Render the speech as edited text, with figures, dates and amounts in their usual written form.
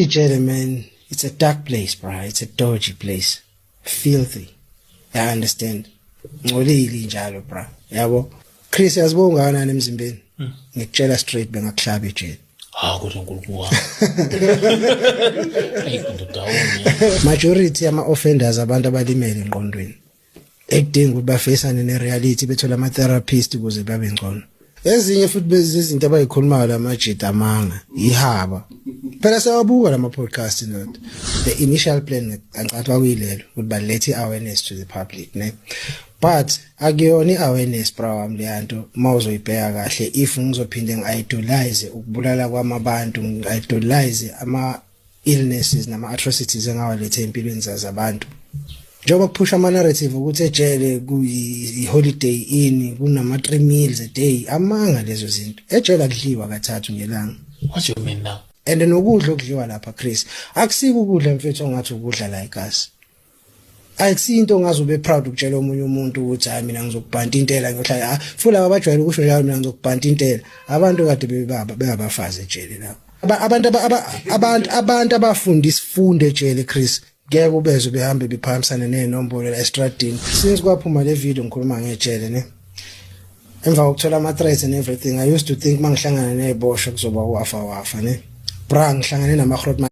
Ijele, man, it's a dark place, bro. It's a dodgy place. Filthy. I understand. Ngcolile njalo, bro. Yabo. Chris, yazibo ungakanani emzimbeni? Ngikutshela straight, bengakuhlaba ejele. Ha, kodwa uNkulunkulu wami. Ey, ndoda wami. Majority ama offenders abantu abalimele engqondweni. Ekudinga ukuthi bafacane nereality, bethola ama therapist ukuze babe ngcono. Ezinye futhi bezizinto abayikhulumayo lamajita, amanga, ihaba. Phela siyawabuka lama podcast ndoda. The initial plan angicathi kwakuyilelo ukuthi balethe awareness to the public, ne. But akuyona i-awareness, bra wami, leyanto mawuzoyibheka kahle. If ngizophinde ngi-idolize ukubulala kwamabantu, ngi-idolize ama illnesses nama atrocities engawalethe empilweni zabantu, njengoba kuphusha ama narrative ukuthi ejele kuyi Holiday Inn, kunama 3 meals a day, amanga lezo zinto. Ejele akudliwa kathathu ngelanga. What do you mean now? And nokudla okudliwa lapha, Chris, akusiko ukudla, mfethu, ongathi ukudla la eKasi. Akusinto ongaze ube proud ukutshela omunye umuntu ukuthi, "Hayi, mina ngizokubhanta intela, ngiyohlala." Ah, futhi laba abajwayele ukusho njalo, "Mina ngizokubhanta intela," abantu kade bebaba bengabafazi ejele lapho. Abantu abafunda isifundo ejele, Chris, ngeke ubezwe behambe bephakamisana nenombolo la estradini. Since kwaphuma le video ngikhuluma ngejele, ne, emva kokuthola ama threats and everything, I used to think mangihlangana neziboshwa kuzoba wafa wafa, ne, bra. Ngihlangane nama